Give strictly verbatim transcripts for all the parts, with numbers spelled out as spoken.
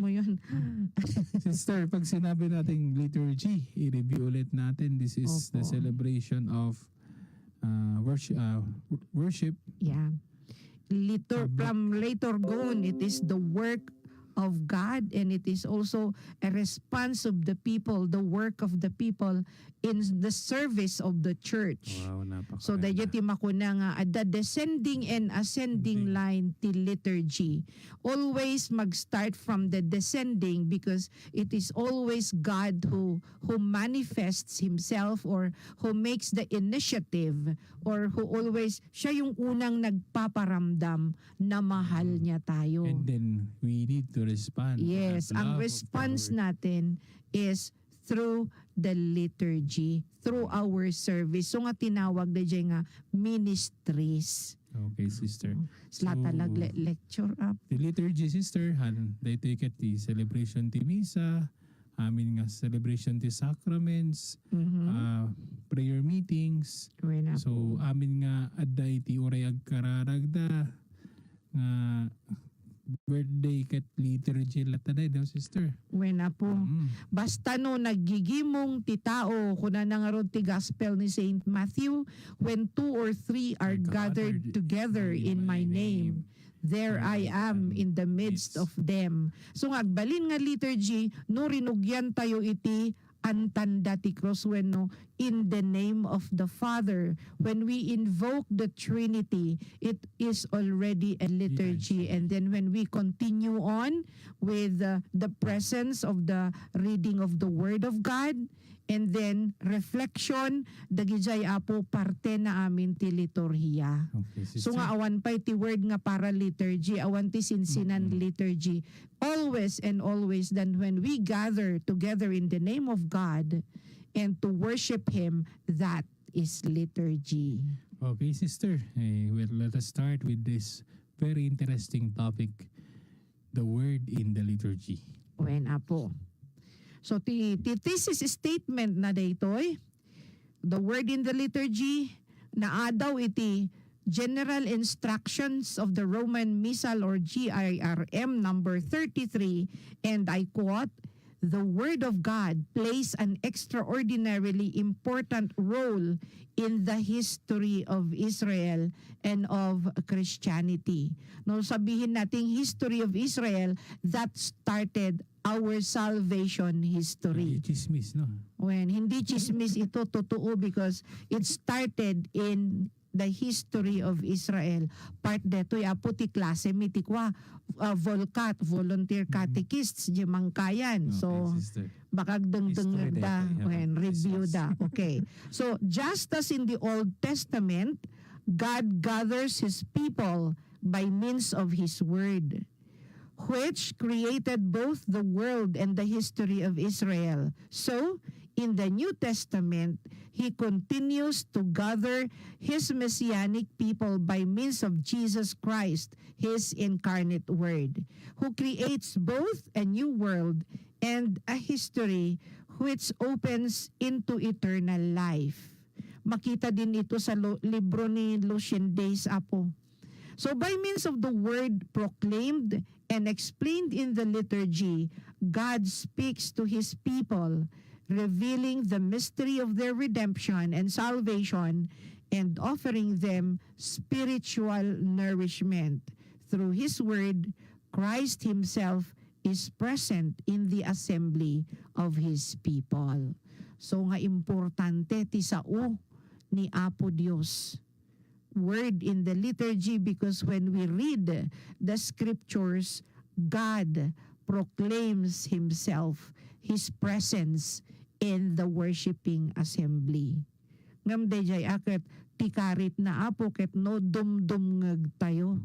mo yun. Sister, pag sinabi nating liturgy, i-review ulit natin, this is the Opo. celebration of, uh, worship, uh, worship. Yeah. Litur-, Public. from liturgon, it is the work of God, and it is also a response of the people, the work of the people in the service of the church. Wow, napakaganda. So, dayta ti makuna nga adda descending and ascending Ascending. line ti liturgy. Always mag-start from the descending because it is always God who, who manifests himself or who makes the initiative or who always, siya yung unang nagpaparamdam na mahal Mm. niya tayo. And then, we need to respond to Yes, that ang love of the response Lord. natin is through the liturgy, through our service. So nga tinawag na dyan nga ministries. Okay, sister. Sila So, talag le-, lecture up. the liturgy, sister, han, daytoy ket ti celebration ti misa, amin nga celebration ti sacraments, Mhm. ah, prayer meetings. Wen, So, Apo. amin nga adda iti uray agkararagda nga birthday ket liturgy latta, no, sister? Wen, Apo. Mm. Basta no naggigimong ti tao, kunana ngarud ti Gospel ni Saint Matthew, "When two or three are Are gathered gathered together in in my my name, name, there there I I am am in the midst midst." of them." So, nga agbalin nga liturgy, no rinugyan tayo iti antanda ti krus wenno in the name of the Father. When we invoke the Trinity, it is already a liturgy. Liturgy. And then when we continue on with, uh, the presence of the reading of the Word of God, and then reflection, dagijay, Apo, parte na amin ti liturhiya. Okay, So sister. nga awan pay ti word nga para liturgy, awan ti sinsinan Mm-mm. liturgy. Always and always, then when we gather together in the name of God and to worship Him, that is liturgy. Okay, sister. Eh, well, let us start with this very interesting topic, the word in the liturgy. Wen, Apo. So, ti, ti thesis statement na daytoy, the word in the liturgy, naadaw iti General Instructions of the Roman Missal or G I R M number thirty-three, and I quote, "The Word of God plays an extraordinarily important role in the history of Israel and of Christianity." No, sabihin nating history of Israel, that started our salvation history. Hindi chismis, no? Wen, hindi chismis ito, totoo, because it started in the history of Israel. Part detoy, Apo, ti klase mi ti kua, ah, volcat, volunteer Mm. catechists, di mangkayan. Okay, So, sister. baka agdengdengngeg History da. detoy, yeah. Wen, review Yes, yes. da. Okay. So, just as in the Old Testament, God gathers His people by means of His Word, which created both the world and the history of Israel. So, in the New Testament, He continues to gather His messianic people by means of Jesus Christ, His incarnate Word, who creates both a new world and a history which opens into eternal life. Makita din ito sa lo-, libro ni Lucien Days, Apo. So, by means of the word proclaimed and explained in the liturgy, God speaks to His people, revealing the mystery of their redemption and salvation and offering them spiritual nourishment. Through His word, Christ Himself is present in the assembly of His people. So nga importante ti sao ni Apo Dios word in the liturgy, because when we read the scriptures, God proclaims Himself, His presence in the worshiping assembly. Ngem dayjay a ket ti karit na, Apo, ket no dumdumngeg tayo.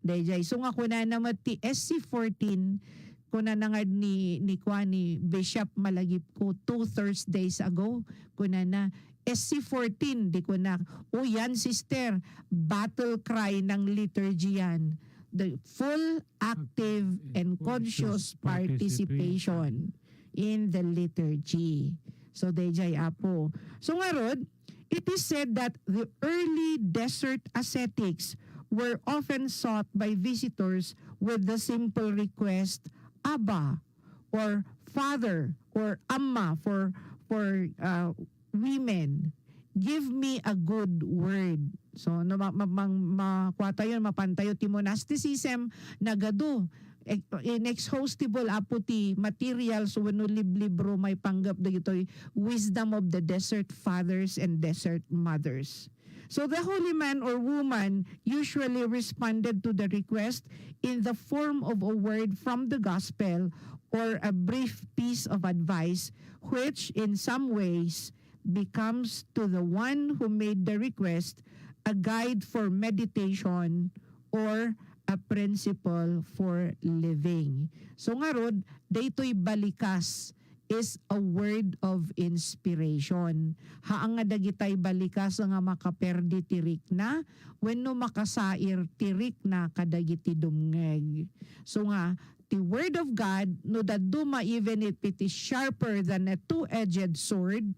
Dayjay. So nga kunana met ti S C fourteen, kunana nga ni, ni kua, ni Bishop Malagipco two Thursdays ago, kunana, S C fourteen, di kunak, "O yan, sister, battle cry ng liturgy yan." The full, active, and conscious participation in the liturgy. So, dayjay, Apo. So, ngarud, it is said that the early desert ascetics were often sought by visitors with the simple request, Abba, or Father, or Amma for, for, uh, women. Give me a good word. So, no, ma-, ma-, mang-, makua tayo, mapan tayo ti monasticism, nagadu, e-, inexhaustible apo ti materials wenno liblibro maipanggep dagitoy wisdom of the desert fathers and desert mothers. So the holy man or woman usually responded to the request in the form of a word from the gospel or a brief piece of advice, which in some ways becomes to the one who made the request a guide for meditation or a principle for living. So ngarud, daytoy balikas is a word of inspiration. Haan nga dagitay balikas nga makaperdi ti rikna wenno makasair ti rikna kadagiti dumngeg. So nga, the word of God, no dadduma, even if it is sharper than a two-edged sword,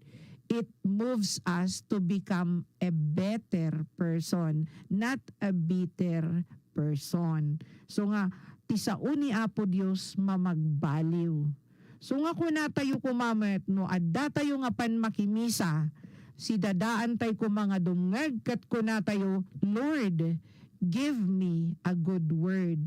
it moves us to become a better person, not a bitter person. So nga, ti sao ni Apo Dios mamagbaliw. So nga kunatayo koma met, no addatayo nga panmakimisa, sidadaantay koma nga dumngeg ket kunatayo, "Lord, give me a good word."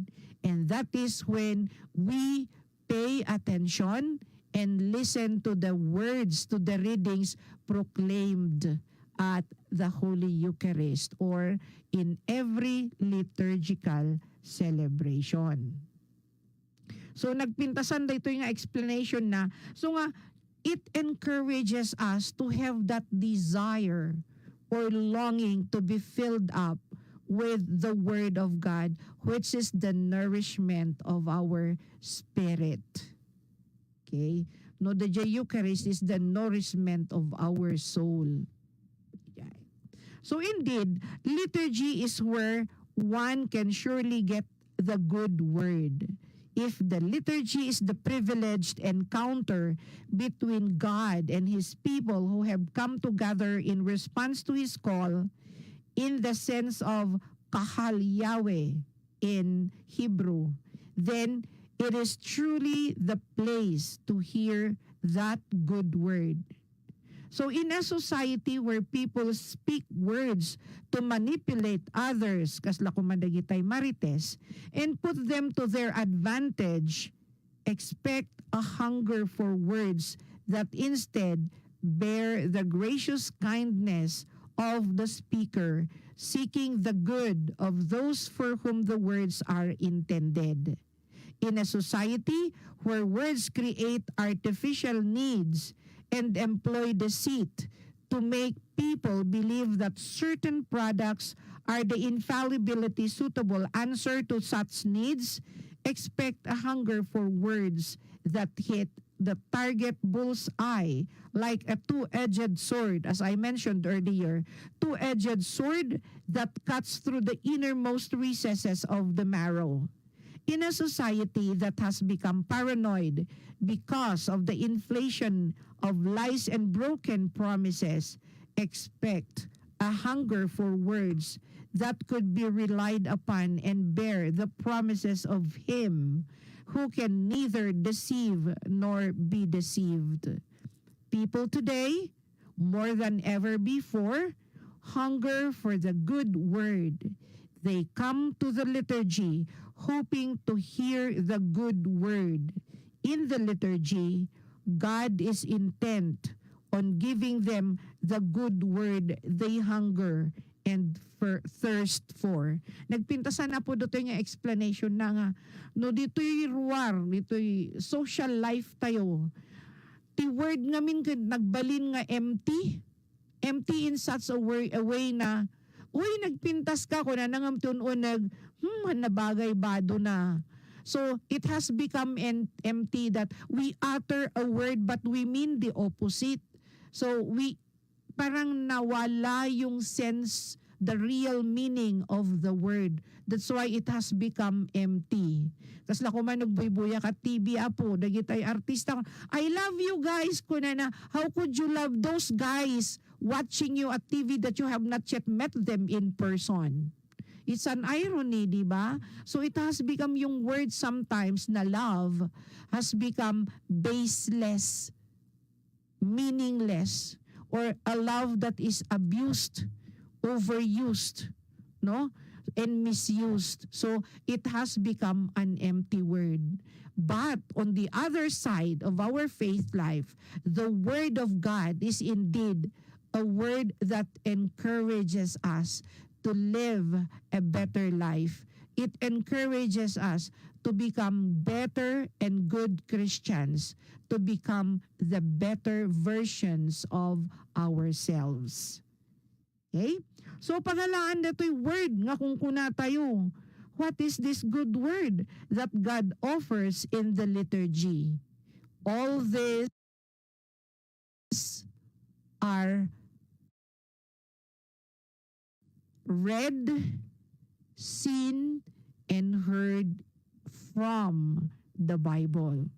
And that is when we pay attention and listen to the words, to the readings proclaimed at the Holy Eucharist or in every liturgical celebration. So, nagpintasan daytoy nga explanation na. So nga, it encourages us to have that desire or longing to be filled up with the Word of God, which is the nourishment of our spirit. Okay? No, the Eucharist is the nourishment of our soul. So indeed, liturgy is where one can surely get the good word. If the liturgy is the privileged encounter between God and His people who have come together in response to His call, in the sense of Kahal Yahweh in Hebrew, then it is truly the place to hear that good word. So in a society where people speak words to manipulate others, kasla koma dagitay marites, and put them to their advantage, expect a hunger for words that instead bear the gracious kindness of the speaker, seeking the good of those for whom the words are intended. In a society where words create artificial needs and employ deceit to make people believe that certain products are the infallibly suitable answer to such needs, expect a hunger for words that hit the target bullseye like a two-edged sword, as I mentioned earlier, two-edged sword that cuts through the innermost recesses of the marrow. In a society that has become paranoid because of the inflation of lies and broken promises, expect a hunger for words that could be relied upon and bear the promises of Him who can neither deceive nor be deceived. People today, more than ever before, hunger for the good word. They come to the liturgy hoping to hear the good word. In the liturgy, God is intent on giving them the good word they hunger and fir-, thirst for. Nagpintasan na po dito nga explanation na nga, no, dito'y ruar, dito'y social life tayo. Ti word ngamin ket nagbalin nga empty. Empty in such a way, a way na, "Uy, nagpintas ka," kunana ngem ti un-uneg, "Hmm, nabagay bado na." So, it has become en-, empty that we utter a word but we mean the opposite. So, we, parang nawala yung sense, the real meaning of the word. That's why it has become empty. Kasla koma nagbuybuya ka T V, apo, dagitay artista, "I love you guys," kunana, "How could you love those guys watching you at T V that you have not yet met them in person?" It's an irony, di ba? So it has become, yung word sometimes na love has become baseless, meaningless, or a love that is abused, overused, no? And misused. So it has become an empty word. But on the other side of our faith life, the word of God is indeed a word that encourages us to live a better life. It encourages us to become better and good Christians, to become the better versions of ourselves. Okay? So, panalaan datoy word nga kunkuna tayo. What is this good word that God offers in the liturgy? All these are read, seen, and heard from the Bible.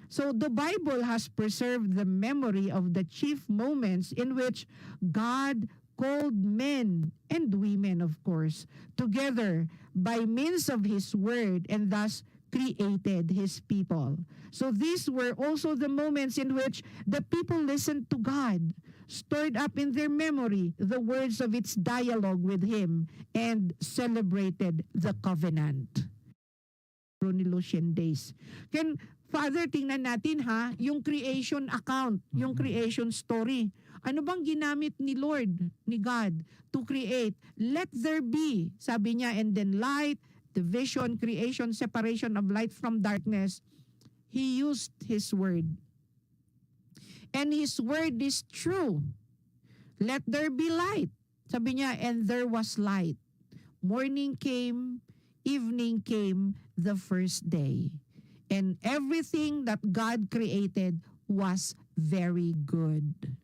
So the Bible has preserved the memory of the chief moments in which God called men and women, of course, together by means of His Word, and thus created His people. So these were also the moments in which the people listened to God, stored up in their memory the words of its dialogue with Him, and celebrated the covenant. Ni Lucien Days. Ken, Father, tingnan natin ha, yung creation account, yung Mm-mm. creation story. Ano bang ginamit ni Lord, ni God, to create? "Let there be," sabi niya, and then light, division, creation, separation of light from darkness. He used His word. And His word is true. "Let there be light." Sabi niya, "And there was light. Morning came, evening came, the first day. And everything that God created was very good."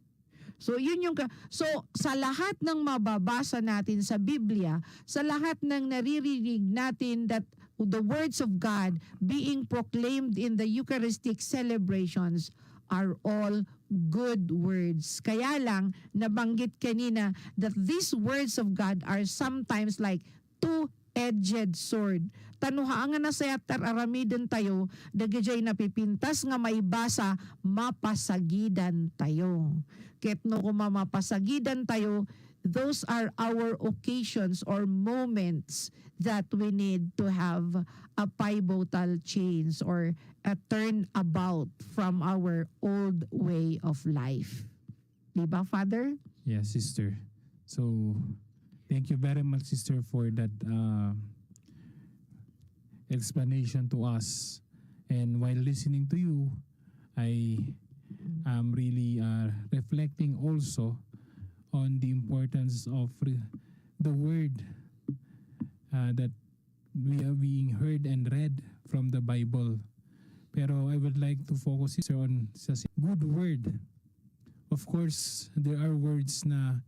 So, yun yung ka-, so, sa lahat ng mababasa natin sa Biblia, sa lahat ng naririnig natin that the words of God being proclaimed in the Eucharistic celebrations are all good words. Kaya lang, nabanggit kanina that these words of God are sometimes like two-edged sword. Ta no haan nga nasayaat ti ar-aramiden tayo, dagidiay napipintas nga maibasa, mapasagidan tayo. Ket no koma mapasagidan tayo, those are our occasions or moments that we need to have a pivotal change or a turnabout from our old way of life. Di ba, Father? Yes, sister. So, thank you very much, sister, for that, uh, explanation to us. And while listening to you, I am really, uh, reflecting also on the importance of re-, the word, uh, that we are being heard and read from the Bible. Pero I would like to focus, sir, on sa si-, good word. Of course, there are words na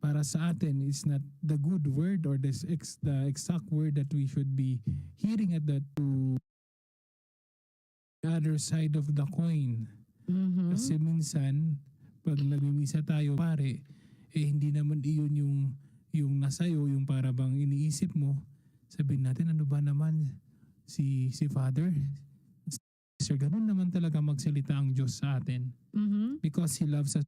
para sa atin, it's not the good word or the ex-, the exact word that we should be hearing at that, to the other side of the coin. Mhm. Kasi minsan, pag nagmimisa tayo, pare, eh, hindi naman iyon yung, yung nasayo, yung para bang iniisip mo, sabihin natin, "Ano ba naman si, si Father? Sir, ganun naman talaga magsalita ang Diyos sa atin." Mhm. Because He loves us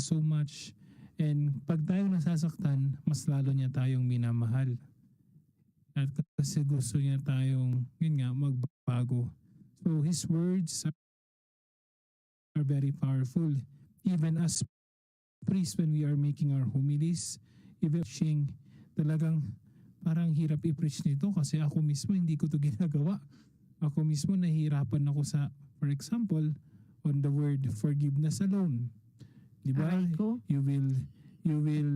so much. And pag tayo nasasaktan, mas lalo niya tayong minamahal. At kasi gusto niya tayong, yun nga, magbago. So, His words are very powerful. Even as priests, when we are making our homilies, even preaching, talagang parang hirap i-preach nito kasi ako mismo hindi ko 'to ginagawa. Ako mismo nahihirapan ako sa, for example, on the word forgiveness alone. Di ba? Aray ko. You will, you will,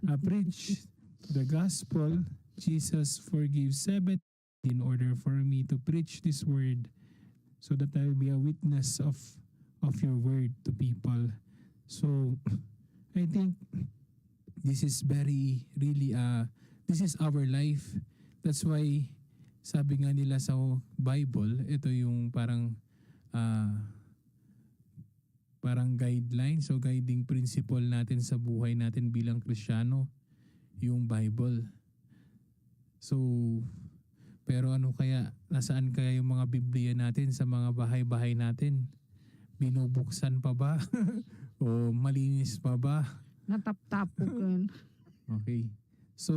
uh, preach the gospel. Jesus forgives seven in order for me to preach this word so that I will be a witness of, of your word to people. So, I think this is very, really, uh, this is our life. That's why, sabi nga nila sa Bible, ito yung parang, uh, parang guidelines o guiding principle natin sa buhay natin bilang Kristiyano, yung Bible. So, pero ano kaya, nasaan kaya yung mga Biblia natin sa mga bahay-bahay natin? Binubuksan pa ba? O malinis pa ba? Nataptapukan. Okay. So,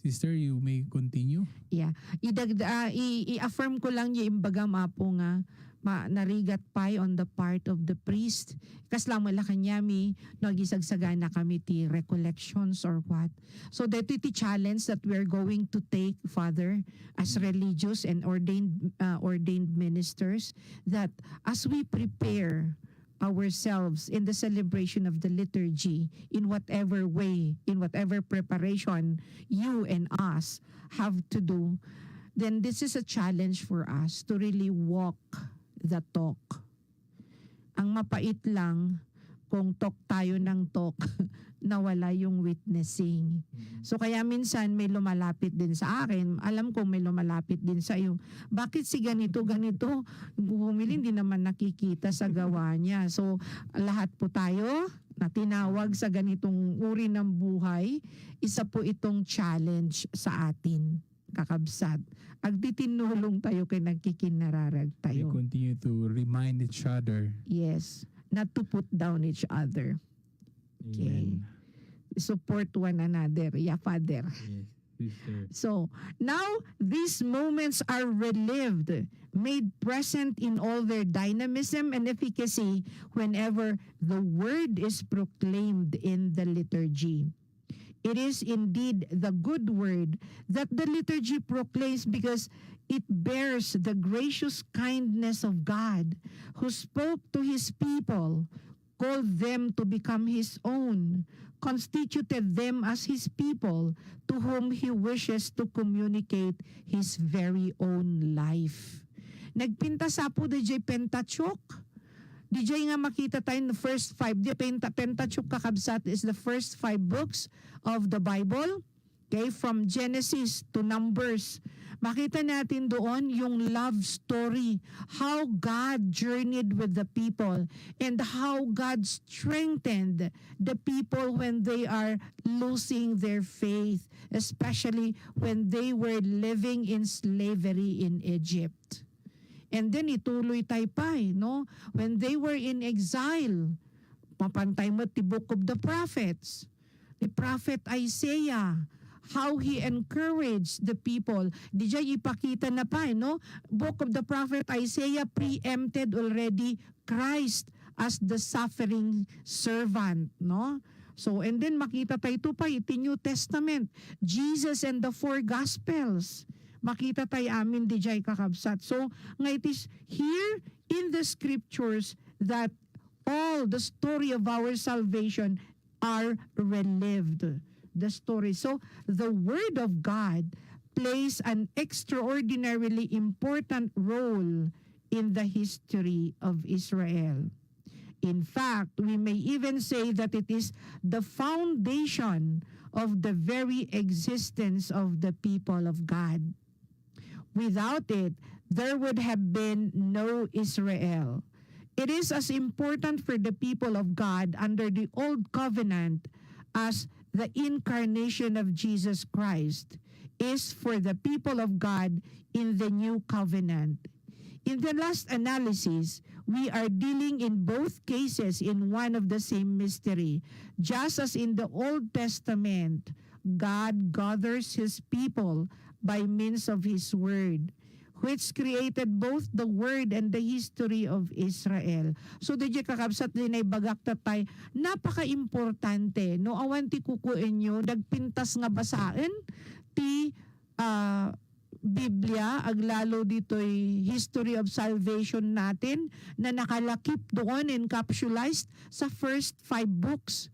sister, you may continue. Yeah. Idagda, ah, i- i-affirm ko lang yung imbagam, Apo, nga ma, narigat pay on the part of the priest. Kasla mo la kanyami, no, agisagsagana kami ti recollections or what. So, dito ti challenge that we are going to take, Father, as religious and ordained, uh, ordained ministers, that as we prepare ourselves in the celebration of the liturgy, in whatever way, in whatever preparation you and us have to do, then this is a challenge for us to really walk the talk. Ang mapait lang kung talk tayo ng talk, nawala yung witnessing. So kaya minsan may lumalapit din sa akin, alam kong may lumalapit din sa iyo. Bakit si ganito, ganito? Bumili, hindi naman nakikita sa gawa niya. So lahat po tayo na tinawag sa ganitong uri ng buhay, isa po itong challenge sa atin, kakabsat. Agtitinulong tayo kay nagkikinararag We tayo. Continue to remind each other. Yes. Not to put down each other. Okay. Amen. Support one another. Yeah, Father. Yes, sister. So, now these moments are relived, made present in all their dynamism and efficacy whenever the word is proclaimed in the liturgy. It is indeed the good word that the liturgy proclaims because it bears the gracious kindness of God, who spoke to his people, called them to become his own, constituted them as his people, to whom he wishes to communicate his very own life. Nagpintas Apo D J Pentateuch. D J nga makita tayo in the first five. Di Penta-, Pentateuch, kakabsat, is the first five books of the Bible. Okay, from Genesis to Numbers. Makita natin doon yung love story, how God journeyed with the people and how God strengthened the people when they are losing their faith, especially when they were living in slavery in Egypt. And then ituloy tayo pa, eh, no? When they were in exile, mapantay mo ti Book of the Prophets, ni Prophet Isaiah, how he encouraged the people. Di jay ipakita na pa, eh, no? Book of the Prophet Isaiah preempted already Christ as the suffering servant, no? So, and then makita tayo to pa iti New Testament, Jesus and the four Gospels. Makita tayo amin di jay, kakabsat. So, nga it is here in the scriptures that all the story of our salvation are relived. The story. So, the Word of God plays an extraordinarily important role in the history of Israel. In fact, we may even say that it is the foundation of the very existence of the people of God. Without it, there would have been no Israel. It is as important for the people of God under the Old Covenant as the incarnation of Jesus Christ is for the people of God in the New Covenant. In the last analysis, we are dealing in both cases in one of the same mystery. Just as in the Old Testament, God gathers His people by means of His Word, which created both the Word and the history of Israel. So, di jay, kakabsat, di naibagak tatay, napaka-importante, no? Awan ti kukuenyo, nagpintas nga basaen ti, ah, Biblia, aglalo ditoy history of salvation natin na nakalakip doon, encapsulized sa first five books.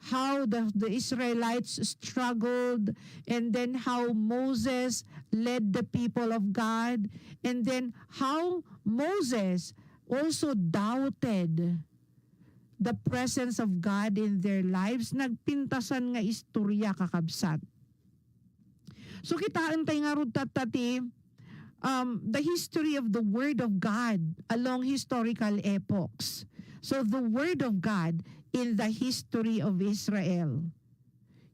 How the, the Israelites struggled, and then how Moses led the people of God, and then how Moses also doubted the presence of God in their lives. Nagpintasan nga istorya, kakabsat. So, kitaen tayo nga rud tatta ti, um, the history of the Word of God along historical epochs. So the word of God in the history of Israel.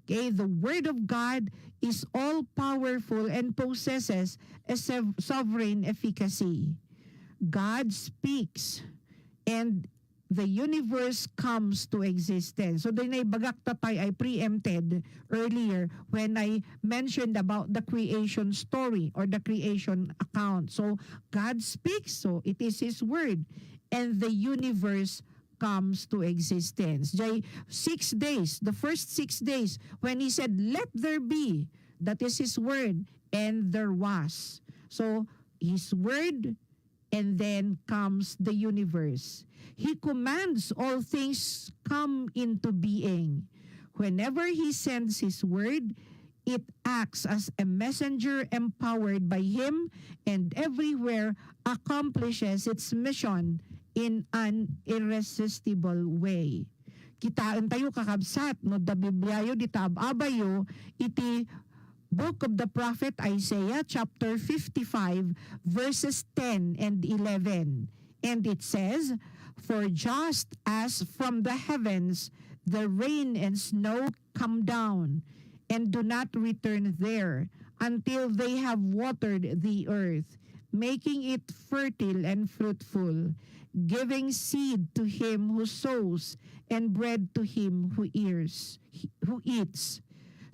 Okay, the word of God is all powerful and possesses a sov- sovereign efficacy. God speaks and the universe comes to existence. So, dinay bagak tatay, I preempted earlier when I mentioned about the creation story or the creation account. So, God speaks, so it is His word, and the universe comes to existence. Jay, six days, the first six days, when He said, "Let there be," that is His word, and there was. So, His word, and then comes the universe. He commands all things come into being. Whenever He sends His word, it acts as a messenger empowered by Him and everywhere accomplishes its mission in an irresistible way. Kitaentayo, kakabsat, no, da Bibliayo, dita ab-abayo iti book of the prophet Isaiah, chapter fifty-five, verses ten and eleven. And it says, "For just as from the heavens the rain and snow come down and do not return there until they have watered the earth, making it fertile and fruitful, giving seed to him who sows and bread to him who ears, who eats,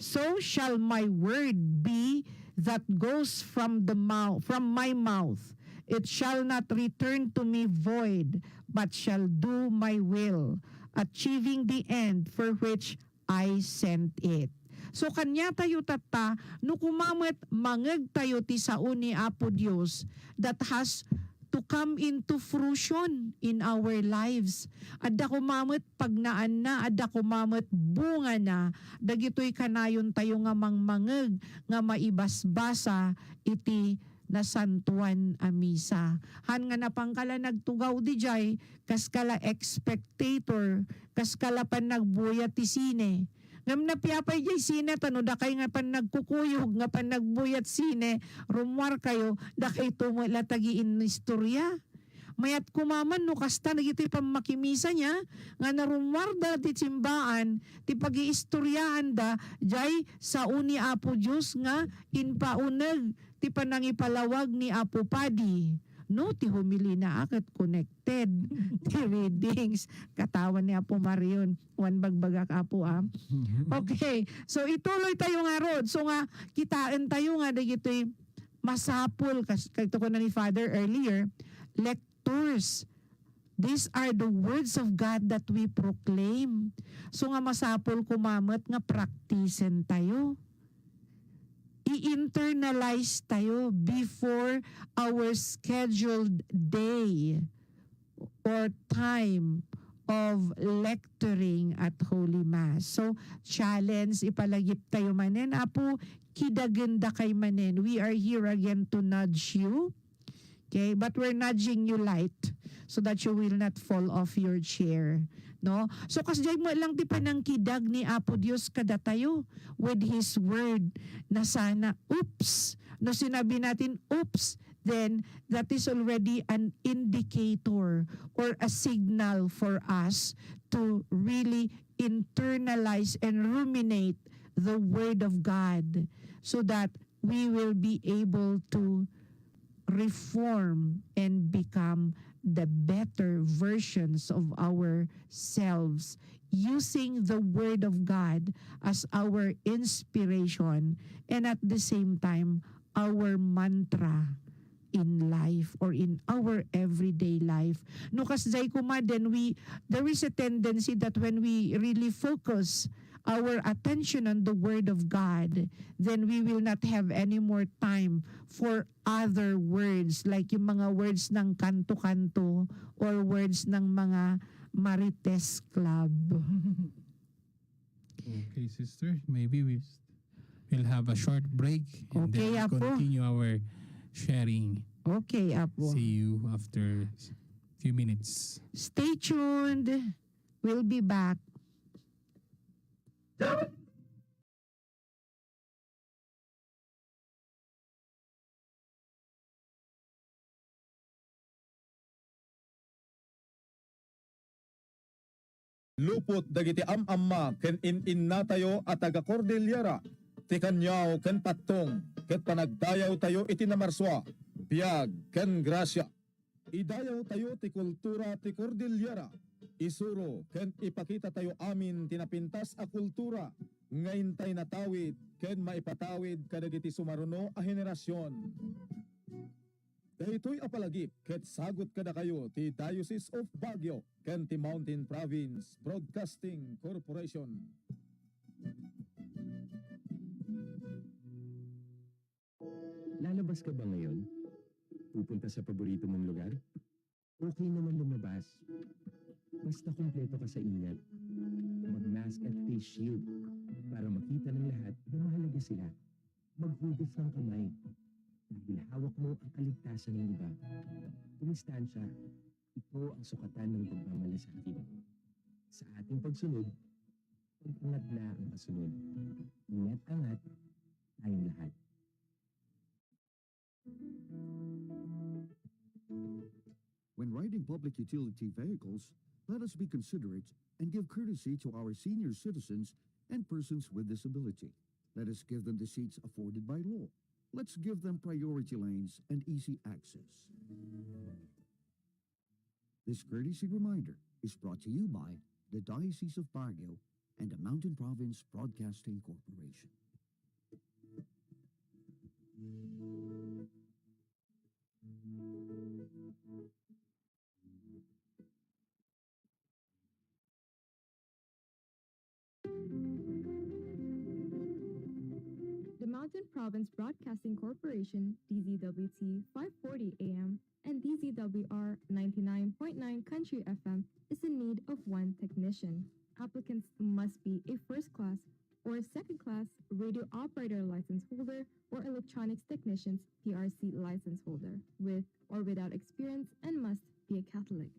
so shall my word be that goes from the mouth, from my mouth. It shall not return to me void, but shall do my will, achieving the end for which I sent it." So, kaniatayo tatta, no kumamet mangegtayo ti sao ni Apo Dios that has to come into fruition in our lives. Adda kumamet pagnaanna, adda kumamet bungana, dagitoy kanayontayo nga mangmangeg nga maibasbasa iti nasantuan a misa. Han nga napangkala nagtugaw dijay, kas kala spectator, kas kala pannagbuyat ti sine. Ngem napiapay jay sine, ta no dakay nga pannagkukuyog, nga pannagbuyat sine, rummuarkayo, dakayto met la ti agiinnistorya. Mayat koma man no kasta dagitoy pammakimisa niya, nga narummuarda ti simbaan, ti pagiistoryaanda, jay sao ni Apo Dios nga impauneg ti panangipalawag ni Apo Padi. No, ti homilina a ket connected ti readings. Katawan ni Apo Marion. Wan bagbagak, Apo, ah. Okay. So, ituloytayo ngarud. So nga, kitaentayo nga dagitoy masapul, kas-, kayto kuna ni Father earlier, lectors. These are the words of God that we proclaim. So nga masapul koma met nga praktisentayo. I-internalize tayo before our scheduled day or time of lecturing at Holy Mass. So, challenge, ipalagiptayo manen. Apo, kidagenda kay manen. We are here again to nudge you. Okay? But we're nudging you light so that you will not fall off your chair. No? So, kasjay mo lang ti panangkidag ni Apo Dios kadatayo with His Word na sana, oops, no sinabi natin, oops, then that is already an indicator or a signal for us to really internalize and ruminate the Word of God so that we will be able to reform and become the better versions of ourselves using the Word of God as our inspiration and at the same time our mantra in life or in our everyday life. No, kasjay koma, then we, there is a tendency that when we really focus our attention on the Word of God, then we will not have any more time for other words, like yung mga words ng kanto-kanto or words ng mga Marites Club. Okay, sister. Maybe we, we'll have a short break and Okay, then Apo. Continue our sharing. Okay, Apo. See you after a few minutes. Stay tuned. We'll be back. Lupot dagiti am-amma ken in-innatayo a taga-Cordillera, ti kaniaw ken pattong, ket panagdayawtayo iti namarsua, biag, ken grasia. Idayawtayo ti kultura ti Cordillera. Isuro ken ipakitatayo amin ti napintas a kultura nga intay natawid ken maipatawid kadagiti sumaruno a henerasion. Daytoy a palagip ket sagut kadakayo ti Diocese of Baguio ken ti Mountain Province Broadcasting Corporation. Lalabas ka ba ngayon? Pupunta sa paborito mong lugar? Okay naman lumabas. Basta kumpleto ka sa ingat. Mag-mask at face shield para makita ng lahat na mahalaga sila. Maghugas ng kamay dahil hawak mo ang kaligtasan ng iba. Dumistansya, ito ang sukatan ng pagmamalasakit. Sa ating pagsunod, pag-angat na ang kasunod. Ingat-angat tayong lahat. When riding public utility vehicles, let us be considerate and give courtesy to our senior citizens and persons with disability. Let us give them the seats afforded by law. Let's give them priority lanes and easy access. This courtesy reminder is brought to you by the Diocese of Baguio and the Mountain Province Broadcasting Corporation. The Mountain Province Broadcasting Corporation, D Z W T five forty A M, and D Z W R ninety-nine point nine Country F M is in need of one technician. Applicants must be a first class or second class radio operator license holder or electronics technician's P R C license holder, with or without experience, and must be a Catholic.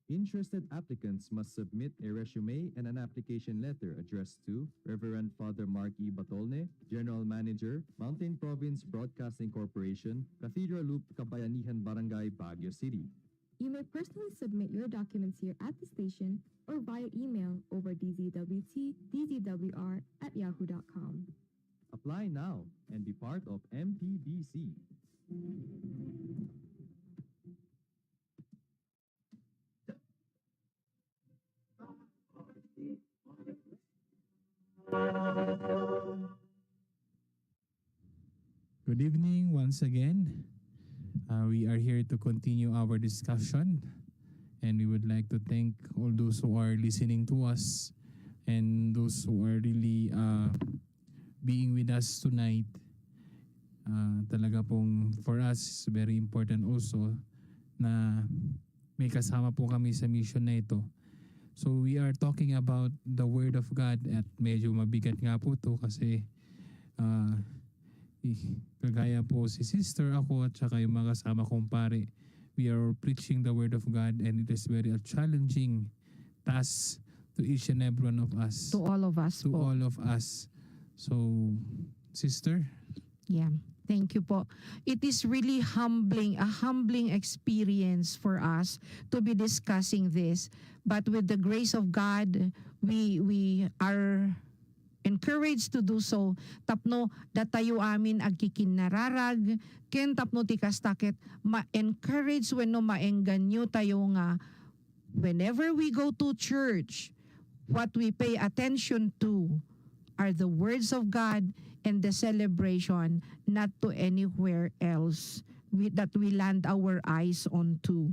Interested applicants must submit a resume and an application letter addressed to Reverend Father Mark E. Batolne, General Manager, Mountain Province Broadcasting Corporation, Cathedral Loop, Kabayanihan Barangay, Baguio City. You may personally submit your documents here at the station or via email over D Z W T D Z W R at yahoo dot com. Apply now and be part of M P B C. Good evening once again. Uh, we are here to continue our discussion, and we would like to thank all those who are listening to us and those who are really, uh, being with us tonight. Uh, talaga pong for us, very important also na may kasama po kami sa mission na ito. So we are talking about the Word of God, at medyo mabigat nga po 'to kasi, ah, eh, kagaya po si sister, ako, at saka yung mga kasama kong pare, we are preaching the Word of God, and it is very a challenging task to each and every one of us. To all of us To po. all of us. So, sister? Yeah. Thank you po. It is really humbling, a humbling experience for us to be discussing this. But with the grace of God, we we are encouraged to do so. Tapno datayo amin agkikinnararag, ken tapno ti kasta ket ma-encourage wenno maengganyo tayo nga whenever we go to church, what we pay attention to are the words of God and the celebration, not to anywhere else we, that we land our eyes onto.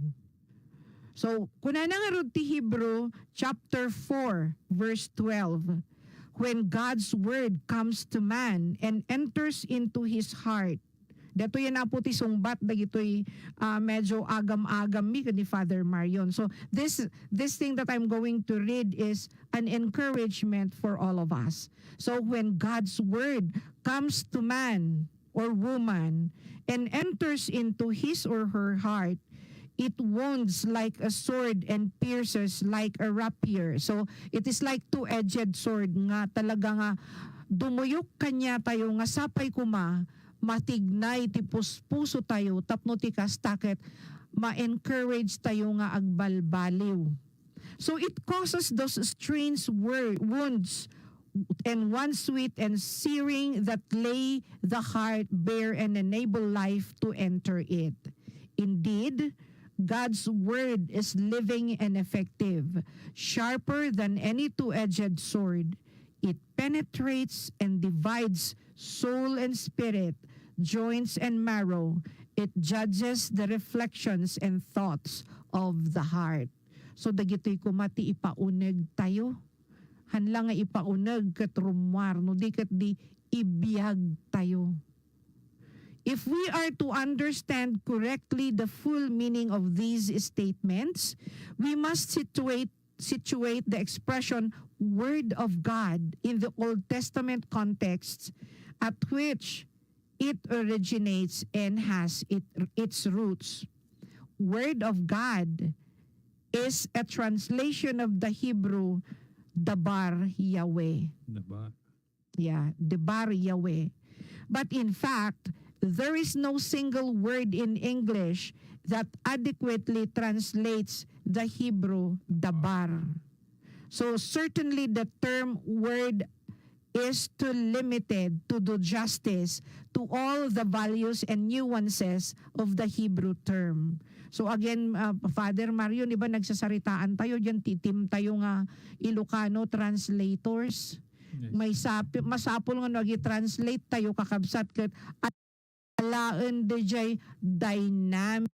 So, kunana ngarud ti Hebrew chapter four, verse twelve, "When God's word comes to man and enters into his heart," Datoy yan, Apo, ti sungbat dagitoy, ah, medyo agam-agam mi ken ni Father Marion. So, this, this thing that I'm going to read is an encouragement for all of us. So, when God's word comes to man or woman and enters into his or her heart, it wounds like a sword and pierces like a rapier. So, it is like two-edged sword nga talaga nga dumuyok kanya tayo nga sapay kuma matignay ti puspuso tayo tapno ti kasta ket ma-encourage tayo nga agbalbaliw. So it causes those strange wor- wounds and one sweet and searing that lay the heart bare and enable life to enter it. Indeed, God's word is living and effective, sharper than any two-edged sword. It penetrates and divides soul and spirit, joints and marrow. It judges the reflections and thoughts of the heart. So, dagitoy koma ti ipauneg tayo. Hanla nga ipauneg ket rummuar, no di ket di ibiag tayo. If we are to understand correctly the full meaning of these statements, we must situate situate the expression word of God in the Old Testament context at which it originates and has it, its roots. Word of God is a translation of the Hebrew dabar Yahweh. Dabar. Yeah, debar Yahweh. But in fact, there is no single word in English that adequately translates the Hebrew dabar. So certainly the term word is too limited to do justice to all the values and nuances of the Hebrew term. So again, uh, Father Mario, di ba nagsasaritaan tayo diyan, ti team tayo nga Ilocano translators? Yes. May sapi-, masapul nga no agi-translate tayo, kakabsat, ket alaen dayjay dynamic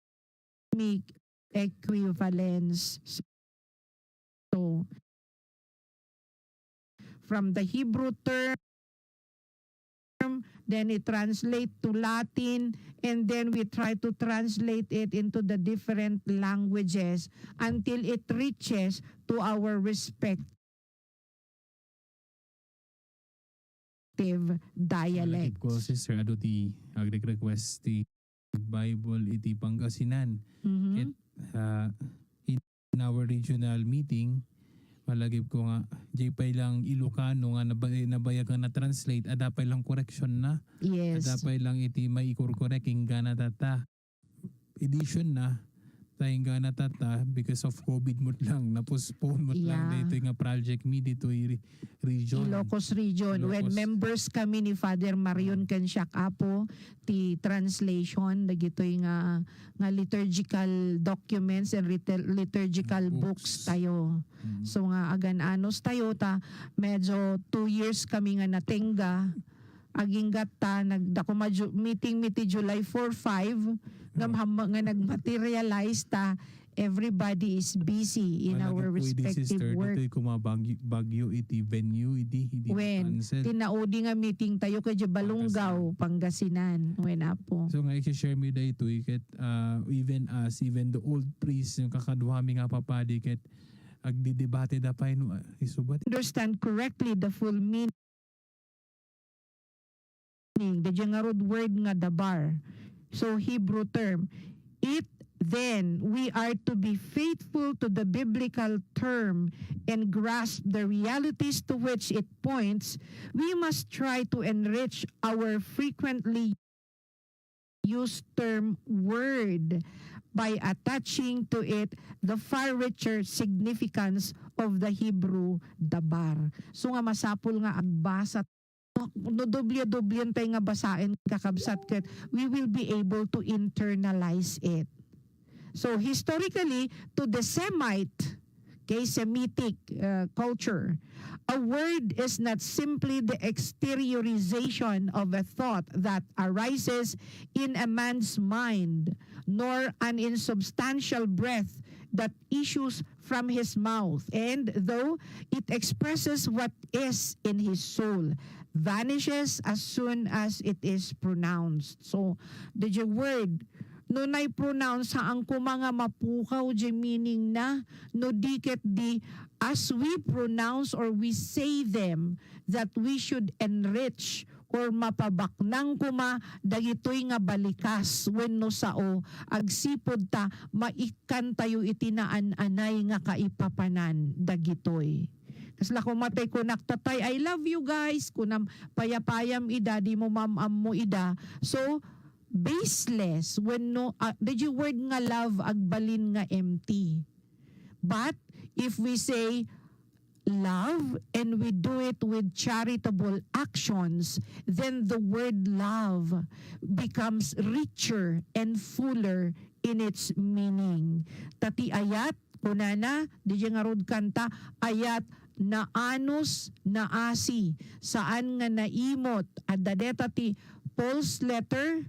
equivalence. So, from the Hebrew term, then it translate to Latin, and then we try to translate it into the different languages until it reaches to our respective dialects. Malagip ko, sister, adu ti agrequest ti Bible iti Pangasinan. Mhm. Ket, ah, in our regional meeting, malagip ko nga, jay pay lang Ilocano nga naba-, nabayag nga na-translate, adda pay lang correction na. Yes. Adda pay lang iti maikorkorek, inggana tatta. Edition na, ta inggana tatta, because of COVID met lang, na-postpone met lang. Yeah. Daytoy nga project mi ditoy re-, region. Ilocos region. Ilocos. When members kami ni Father Marion, ah, ken siak, Apo, ti translation dagitoy nga, nga liturgical documents and litur-, liturgical books, books tayo. Mm. So nga agan-anos tayo ta medyo two years kami nga natengga. Aginggatta, nag-, dako ma-, ju-, meeting mi ti July four, five, nga, oh, maham-, nga nag-materialize ta everybody is busy in our respective work. Malagip ko idi, sister, ditoy kuma Baguio, Baguio iti venue, idi, idi cancel. Wen, ti naudi nga meeting tayo ket Balungaw, Pangasinan. Pangasinan. Wen, Apo. So nga, i-share mi daytoy ket, ah, even us, even the old priests, nga kakaduami nga papadi ket agdidebate da pay no, ah, isu ba ti understand correctly the full meaning meaning, the general word nga dabar. So, Hebrew term. It, then, we are to be faithful to the biblical term and grasp the realities to which it points. We must try to enrich our frequently used term word by attaching to it the far richer significance of the Hebrew dabar. So nga masapul nga agbasa no, doble-doble tay nga basaen, kakabsat, ket we will be able to internalize it. So, historically, to the Semite, okay, Semitic, uh, culture, a word is not simply the exteriorization of a thought that arises in a man's mind, nor an insubstantial breath that issues from his mouth, and though it expresses what is in his soul, vanishes as soon as it is pronounced. So, the word, no na-pronounce, haan koma nga mapukaw di meaning na, no di ket di, as we pronounce or we say them, that we should enrich or mapabaknang koma dagitoy nga balikas wenno sao, agsipud ta maikkan tayo iti naan-anay nga kaipapanan dagitoy. Kasla koma tay kunak, "Tatay, I love you, guys." Kunam, payapayam ida, dimo maam-ammo ida. So, baseless wenno, ah, the word nga love agbalin nga empty. But if we say love and we do it with charitable actions, then the word love becomes richer and fuller in its meaning. Ta ti ayat, kunana, diay ngarud kanta, ayat naanus, naasi, saan nga naimot. Adda deta ti Paul's letter,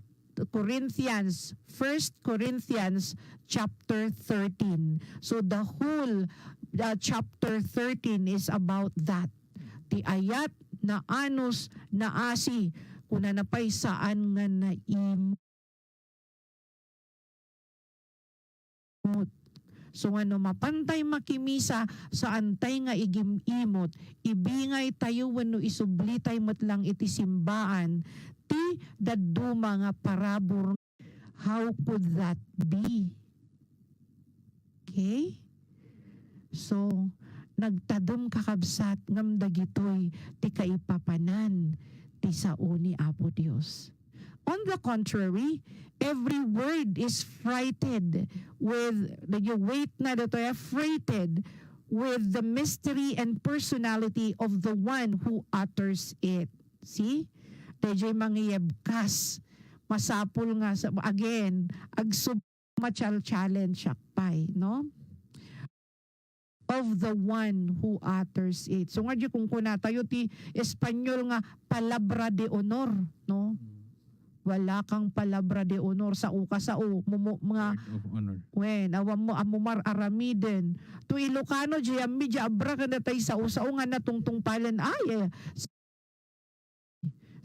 Corinthians, First Corinthians chapter thirteen. So the whole, uh, chapter thirteen is about that. Ti ayat, naanus, naasi, kunana pay saan nga naimot. So nga no mapantay makimisa, saantay nga igim-imot, ibingaytayo wenno isublitay met lang iti simbaan ti dadduma nga parabur. How could that be? Okay? So, nagtadem, kakabsat, ngem dagitoy ti kaipapanan ti sao ni Apo Dios. On the contrary, every word is freighted with, you wait na dito, eh, freighted with the mystery and personality of the one who utters it. See? Dayjay mangiyebkas. Masapul nga, sa, again, agsub-, machal-challenge siak pay, no? Of the one who utters it. So, nga di kung kunatayo ti Espanyol nga palabra de honor, no? Wala kang palabra de honor, sao ka sao, mumu-, mga Word of honor. Wen, awan mo, ammo mar-aramiden. To Ilocano, di ammi, di abra, kada tay sao-sao nga natungtungpalen. Ay, eh.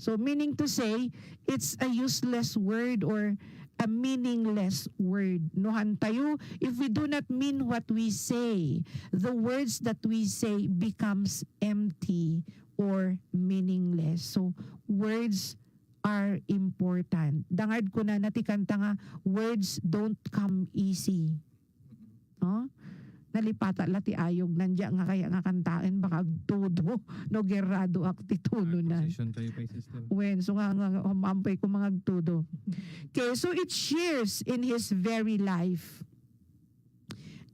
So, meaning to say, it's a useless word or a meaningless word. No, hantayo, if we do not mean what we say, the words that we say becomes empty or meaningless. So, words are important. Dangad kunana ti kanta nga, "Words don't come easy." No? Nalipata la ti ayog, nandiya nga kaya nga kantaen, baka agtudo, no, gerrado ak ti tono na. Position tayo pay, sister. Wen, so nga, nga, umampay ko mga agtudo. Okay, so it shares in his very life.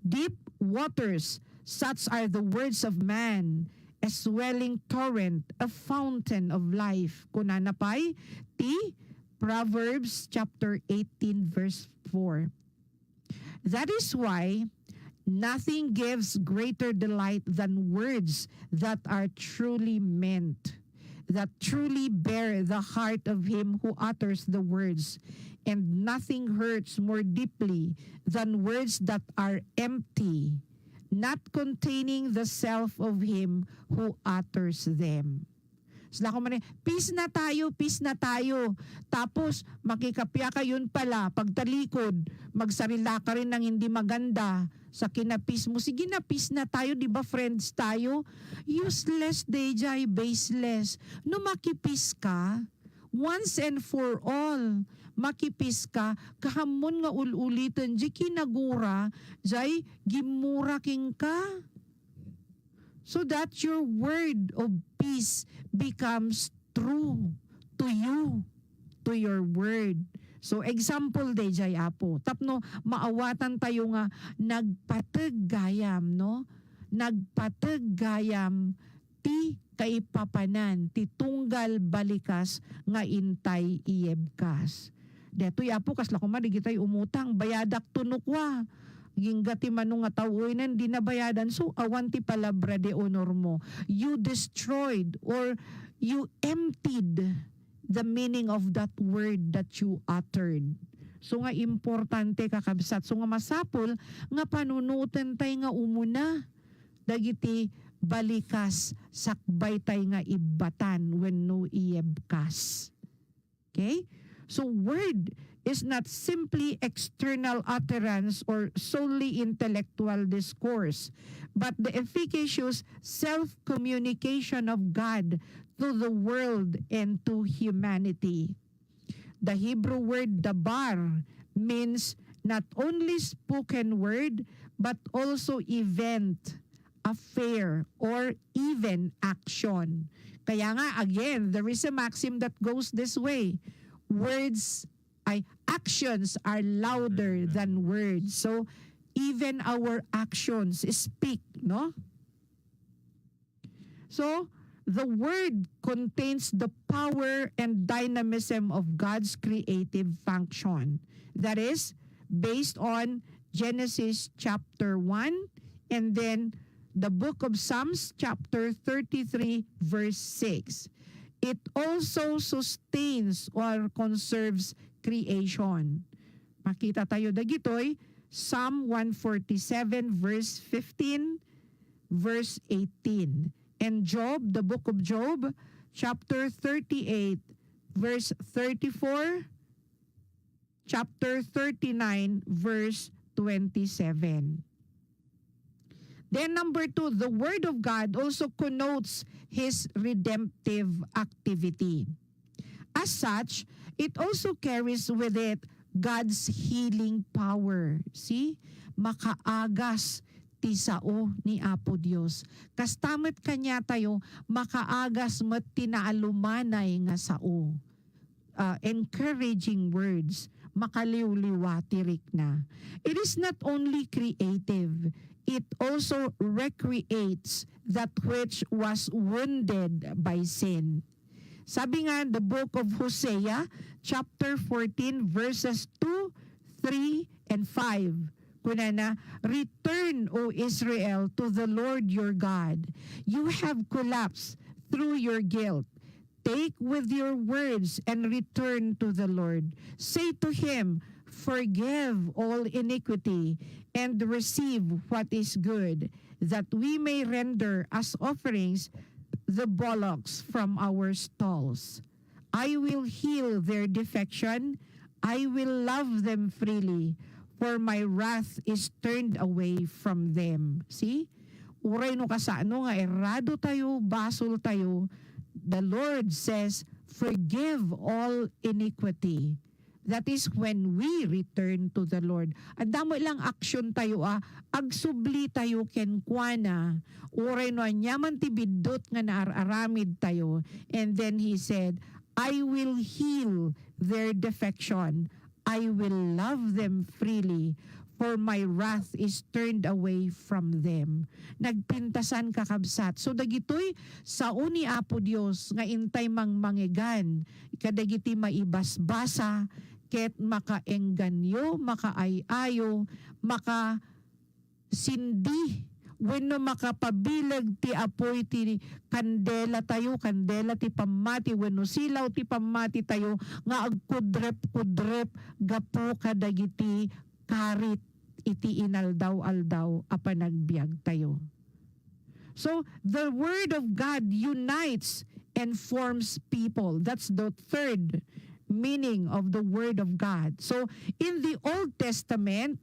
Deep waters, such are the words of man, a swelling torrent, a fountain of life. Kunana pay ti Proverbs chapter eighteen, verse four. That is why nothing gives greater delight than words that are truly meant, that truly bear the heart of him who utters the words, and nothing hurts more deeply than words that are empty, not containing the self of him who utters them. Sila ko man, "Peace na tayo, peace na tayo." Tapos, makikapia ka, yun pala, pagtalikod, magsarila ka rin ng hindi maganda sa kina-peace mo. Sige na, peace na tayo, di ba friends tayo? Useless, dayjay, baseless. No maki-peace ka, once and for all, maki-peace ka, kaammo nga ul-uliten, di kinagura, jay, gimmura kenka. So that your word of peace becomes true to you, to your word. So, example dayjay, Apo. Tapno maawatan tayo nga nagpateg gayam, no? Nagpateg gayam ti kaipapanan, ti tunggal balikas nga intay iyebkas. Detoy, Apo, kasla koma digitay umutang, bayadak to no kua. Agingga ti mano nga tawen, di nabayadan. So, awan ti palabra de honor mo. You destroyed or you emptied the meaning of that word that you uttered. So nga importante, kakabsat. So nga masapul nga panunoten tay nga umuna dagiti balikas sakbay tay nga ibbatan wenno iyebkas. Okay? So, word is not simply external utterance or solely intellectual discourse, but the efficacious self-communication of God to the world and to humanity. The Hebrew word dabar means not only spoken word, but also event, affair, or even action. Kaya nga, again, there is a maxim that goes this way. Words, ay, actions are louder than words. So, even our actions speak, no? So, the word contains the power and dynamism of God's creative function. That is, based on Genesis chapter one and then the book of Psalms chapter thirty-three verse six. It also sustains or conserves creation. Makita tayo dagitoy, Psalm one forty-seven verse fifteen, verse eighteen. And Job, the book of Job, chapter thirty-eight, verse thirty-four, chapter thirty-nine, verse twenty-seven. Then number two, the Word of God also connotes His redemptive activity. As such, it also carries with it God's healing power. See? Makaagas ti sao ni Apo Dios. Kasta met kaniatayo, makaagas met ti naalumanay nga sao. Uh, encouraging words, makaliwliwa ti rikna. It is not only creative, it also recreates that which was wounded by sin. Sabi nga, the book of Hosea, chapter fourteen, verses two, three, and five, kunana, "Return, O Israel, to the Lord your God. You have collapsed through your guilt. Take with your words and return to the Lord. Say to him, 'Forgive all iniquity and receive what is good, that we may render as offerings the bullocks from our stalls. I will heal their defection. I will love them freely, for my wrath is turned away from them.'" See? Uray no kasano nga errado tayo, basol tayo, the Lord says, "Forgive all iniquity." That is when we return to the Lord. Adda met lang action tayo a, agsubli tayo kenkuana. Uray no ania man ti biddut nga naar-aramid tayo. And then he said, "I will heal their defection. I will love them freely, for my wrath is turned away from them." Nagpintasan, kakabsat. So, dagitoy sao ni Apo Dios nga intay mangmangegan kadagiti maibasbasa ket makaengganyo, makaay-ayo, makasindi, wenno makapabileg ti apuy ti kandela tayo, kandela ti pammati, wenno silaw ti pammati tayo nga agkudrep-kudrep gapu kadagiti karit iti inaldaw-aldaw a panagbiag tayo. So, the Word of God unites and forms people. That's the third meaning of the Word of God. So, in the Old Testament,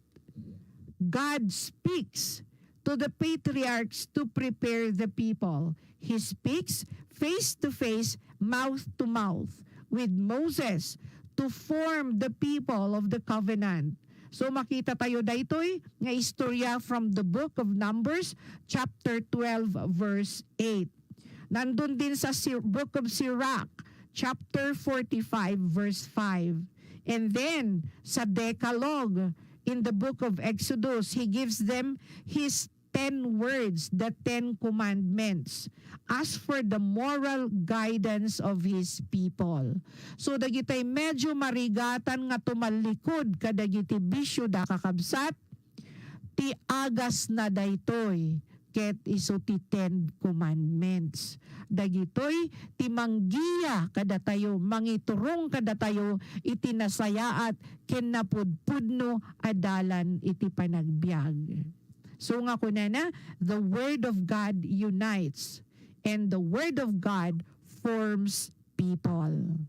God speaks to the patriarchs to prepare the people. He speaks face to face, mouth to mouth, with Moses to form the people of the covenant. So, makita tayo daytoy nga istorya from the book of Numbers, chapter twelve, verse eight. Nandun din sa Sir-, book of Sirach, chapter forty-five, verse five. And then, sa Decalogue, in the book of Exodus, he gives them his ten words, the Ten Commandments, as for the moral guidance of his people. So, dagitay medyo marigatan nga tumalikod kadagiti bisio da, kakabsat, ti agasna daytoy ket isu ti Ten Commandments. Dagitoy ti manggiya kadatayo, mangiturong kadatayo iti nasayaat ken napudpudno a dalan iti panagbiag. So nga kunana, the Word of God unites, and the Word of God forms people.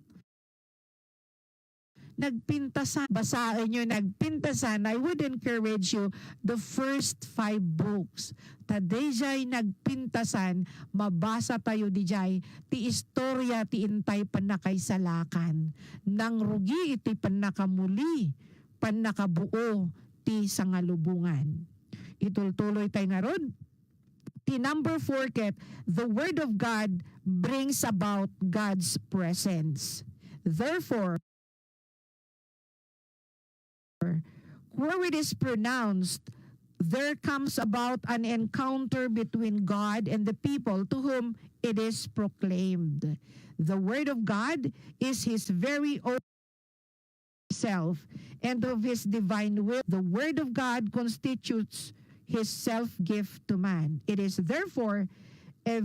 Nagpintasan. Basaenyo, Nagpintasan. I would encourage you, the first five books. Ta dayjay Nagpintasan, mabasa tayo dijay ti istorya ti intay pannakaisalakan. Nangrugi iti pannakamuli, pannakabuo ti sangalubongan. Itultuloy tay ngarud. Ti number four ket, the Word of God brings about God's presence. Therefore, where it is pronounced there comes about an encounter between God and the people to whom it is proclaimed. The Word of God is His very own self and of His divine will. The Word of God constitutes His self gift to man. It is therefore a